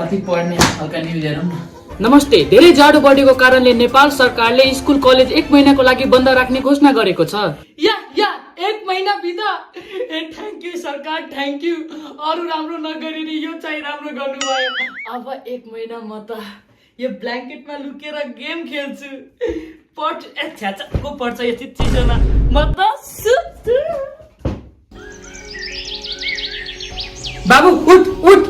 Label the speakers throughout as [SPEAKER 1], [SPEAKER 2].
[SPEAKER 1] कति पढ्ने हल्का न्युज हेरौँ न।
[SPEAKER 2] नमस्ते। धेरै जाडो बढेको कारणले नेपाल सरकारले स्कुल कलेज 1 महिनाको लागि बन्द राख्ने घोषणा गरेको छ।
[SPEAKER 1] या 1 महिना बिता। थ्याङ्क यू सरकार, थ्याङ्क यू। अरू राम्रो नगरिने यो चाहिँ राम्रो गर्नुभयो। अब 1 महिना म त यो ब्ल्याङ्केटमा लुकेर गेम खेल्छु। को पढ्छ यो चिजमा, म त सुत्छु। बाबु उठ उठ।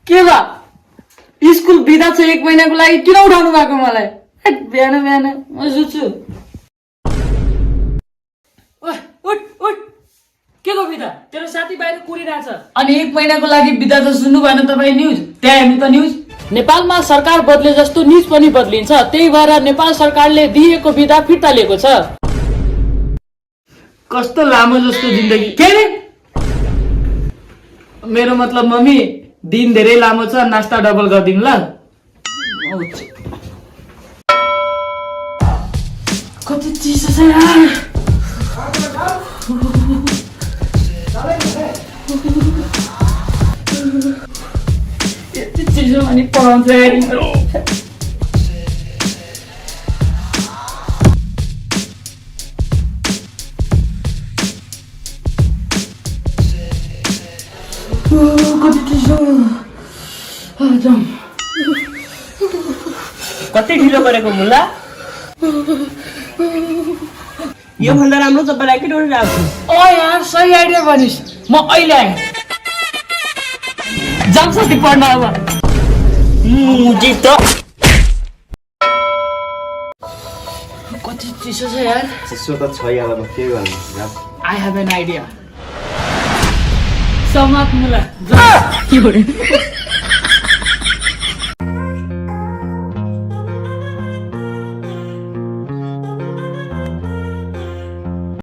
[SPEAKER 1] के भा स्कुल बिदा छ 1 महिनाको लागि, किन उठाउनु भएको मलाई? बिहान बिहान म सुत्छु। उठ उठ। के को बिदा? तेरो साथी बाहिर कुरिरहेछ। अनि 1 महिनाको लागि बिदा त सुन्नु भएन तपाईँ न्युज? त्यहाँ हेर्नु त न्युज।
[SPEAKER 2] नेपालमा सरकार बदले जस्तो न्युज पनि बदलिन्छ। त्यही भएर नेपाल सरकारले दिएको बिदा फिर्ता लिएको छ।
[SPEAKER 1] कस्तो लामो जस्तो जिन्दगी। के रे? मेरो मतलब मम्मी दिन धेरै लामो छ, नास्ता डबल गरिदिनु ल। कति चिसो छ यार। यति चिसो अनि पढाउँछ यार। कति चिसो।
[SPEAKER 3] कति ढिलो गरेको मुला? यो भन्दा राम्रो तपाईँलाई के डोरी राख्छु?
[SPEAKER 1] ओ यार सही आइडिया भनिस्। म अहिले आएँ। जाम साथी पढ्न अब।
[SPEAKER 3] जित
[SPEAKER 1] कति चिसो छ यार।
[SPEAKER 4] चिसो त छ यार, अब के गर्नु?
[SPEAKER 1] I have an idea. समात्नुलाई